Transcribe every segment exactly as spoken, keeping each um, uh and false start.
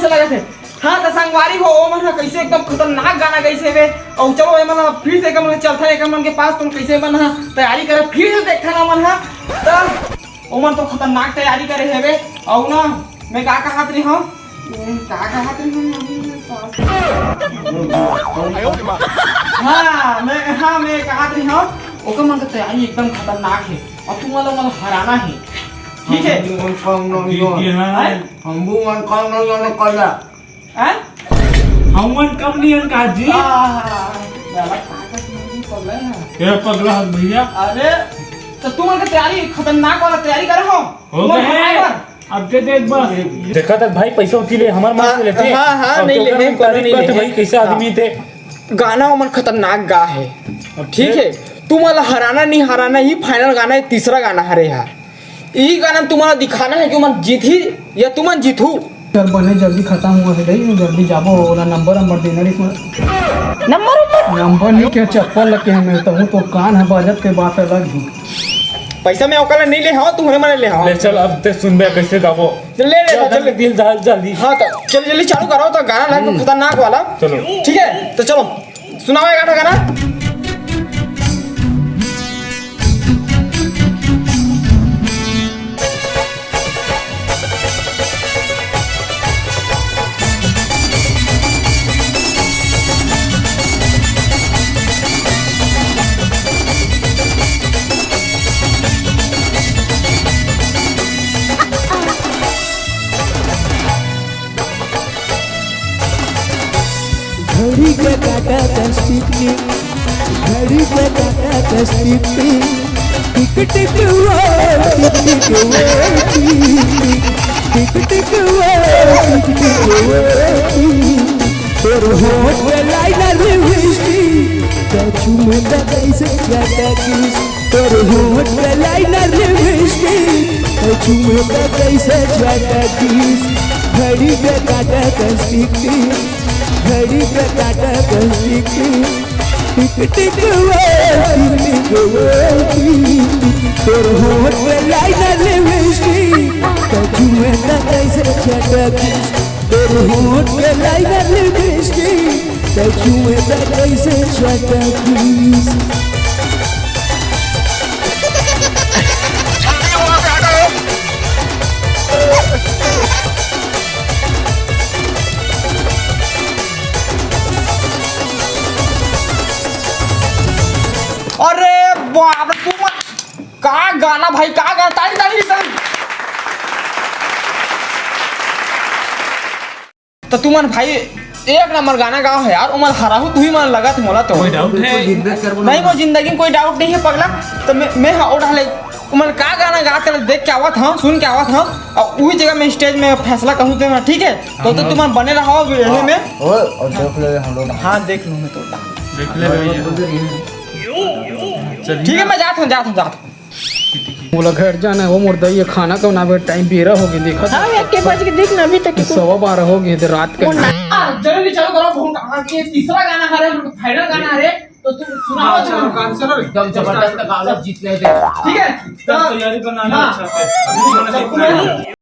लगत हे। हाँ, त संगवारी हो, ओमन ह कइसे एकदम खतरनाक गाना गाइस हेवे। अउ चलो, एमन ह फिर से एकर मन चलथन, एकर मन के पास, तुम कइसे मन ह तैयारी करे, फिर से देखथन ओमन ह। त ओमन तो खतरनाक तैयारी करे हेवे। अउ ना, मैं का कहत रही हूँ, मैं का कहत रही हूँ, अभी मैं सांस हाँ, मैं, हाँ, मैं कहत रही हूँ, ओकर मन के तैयारी एकदम खतरनाक हे। अउ तुम वाला, वाला हराना हे, ठीक है? हम भी मन काम नहीं हो। हैं? हम भी मन काम नहीं होने कर रहा। हैं? हमन कम नहीं हन का जी? आ, गलत ताकत नहीं पड़ रहे हैं। ए पगला हक भैया। अरे, तो तुम के तैयारी खतरनाक वाला तैयारी करे हो। हो तुम गए। हराए बर। अब दे दे एक बार। देखा तक भाई पैसा उठी ले, हमार मार हाँ, लेते। हाँ, हाँ, अब नहीं तो ले, कर नहीं, तारीफ नहीं, करते नहीं। भाई, कैसे हाँ। आदमी थे। गाना उमन खतरनाक गा है, अब ठीक फिर? है? तुम वाला हराना नहीं हराना ही फाइनल गाना है, तीसरा गाना हरे हा। यही गाना तुम्हारा दिखाना है कि उमन जीत ही या तुमन जीतहू। चल बने जल्दी खत्म हुआ है, दई जल्दी जाबो, ओला नंबर नंबर देना रहिस मैं। नंबर उंबर? नंबर नहीं, क्या चप्पल लग के हमें तो हूँ, तो कान है बाजत के बात अलग ही। पैसा मैं ओकर ले नहीं ले हूँ, तुम्हारे मने ले हूँ। ले चल, अब ते सुन बे कैसे गाबो। ले ले, चल, चल। दिल जल-, जल्दी। हाँ तो चल जल्दी चालू करो तो गाना लाइन हम्म। खतरनाक वाला। चलो। ठीक है तो चलो। सुनाओ एक आधा गाना। घड़ी के काटा दस टिक टिक, घड़ी के काटा दस टिक टिक, टिक टिक वो, टिक टिक वो, टिक टिक, टिक टिक वो, टिक टिक वो, टिक। तोर होठ पे लाइनर लिपस्टिक, तो चूमे तो कैसे ज्यादा किस। तोर होठ पे लाइनर लिपस्टिक, तो चूमे तो कैसे ज्यादा किस। घड़ी पे काटा दस टिक टिक, घड़ी पे काटा दस टिक टिक, टिक टिक वो, टिक टिक वो, टिक। तोर होठ पे लाइनर लिपस्टिक, तो चूमे तो कैसे ज्यादा किस। तोर होठ के लाइनर लिपस्टिक, ते छुए त कैसे चटकीस। अरे बाप रे, तू मत, का गाना भाई, का गाना, ताली, ताली, ताली। त तुमन भाई एक नंबर गाना गाओ है यार, उमन हराहू तुही मन लगत मोला तो। कोई डाउट है? बिल्कुल रिग्रेट करबो नहीं, ना। मोर जिंदगी में कोई डाउट नहीं है पगला। त मैं, मैं हा ओ डाले उमन का गाना गात रहे देख के आवत हूँ, सुन के आवत हूँ, और वही जगह मैं स्टेज में फैसला कहूँ देना, ठीक है? तो, तो हाँ। तुमन बने रहो वीडियो हाँ। में। ओ, और देख ले हम लोग। हाँ, देख लूँ मैं तो। देख ले भैया। चलिए ठीक है, ना। मैं जात हूँ, जात हूँ, जात हूँ। मोला घर जाना है, वो मोर दई, खाना तो ना बे, टाइम बेरा हो गया, देखा हाँ, एक के बज के देख ना, अभी तक तो सवा बारह हो गए थे रात का। वो ना। हाँ, जल्दी चालू करो, बहुत आगे तीसरा गाना हरे, फाइनल गाना हरे, तो तुम सुनाओ, हाँ, चलो। चलो, चलो, एकदम जबरदस्त गाना जीत गए थे। ठीक है? एकदम तैयारी बना लो, हाँ। अच्छा से। अभी मैंने देखना है।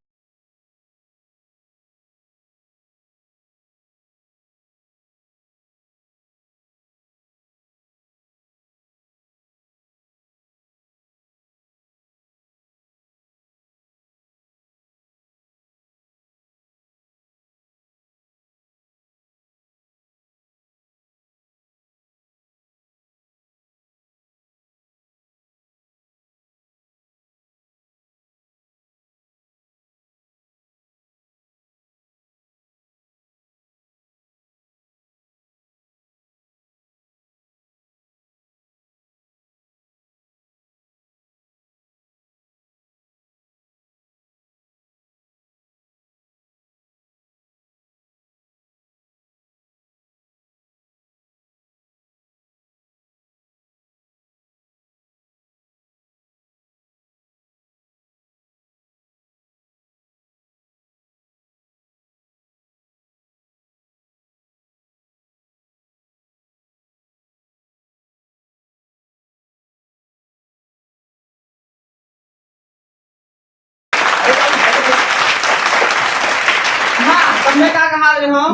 आ रहे हो,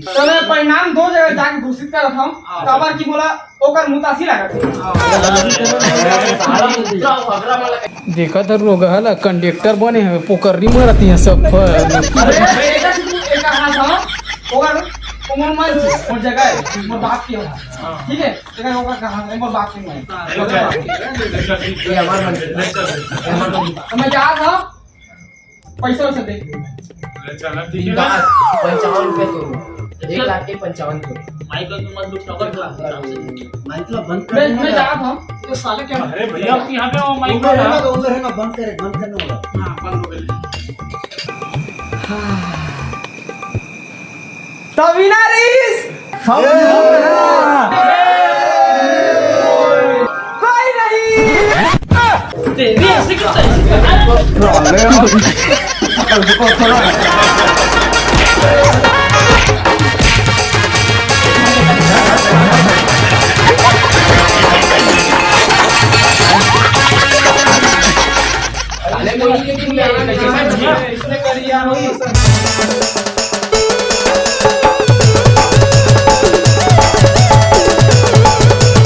तो मैं परिणाम दो जगह जाके घोषित करत हूँ। काबर की बोला, ओकर मुतासी लागत है। देखत हर रोगहा ला, कंडक्टर बने हवे, पोकरी मारत हे सब। अरे, एकर से तू एकर हाथ ह, ओकर, ओमन मन से, मोर जगह है, मोर बाप के हो। ठीक है, एकर ओकर कहा है, मोर बाप के मन। ये हमार मन से। तो मैं जात हूँ, पैसा वैसा देख लूँ। चला, ठीक है। पंचावन रुपये तो, एक लाख के पंचावन रुपये। माइक को मत लूट, टॉपर क्लास हिसाब से। माइक ला बंद कर मैं, देना मैं ना। जा रहा हूँ। ये साले क्या? अरे भैया, आप यहाँ पे वो माइक उधर है ना, वाला। उधर है ना, बंद करे, बंद करने वाला। हाँ, बंद हो गया। The winner is कोई नहीं। तेरी ऐसी क्यों, ऐसी क्यों? साले कोई नहीं, तुम ले आना, कैसे? इसने कर लिया, वही।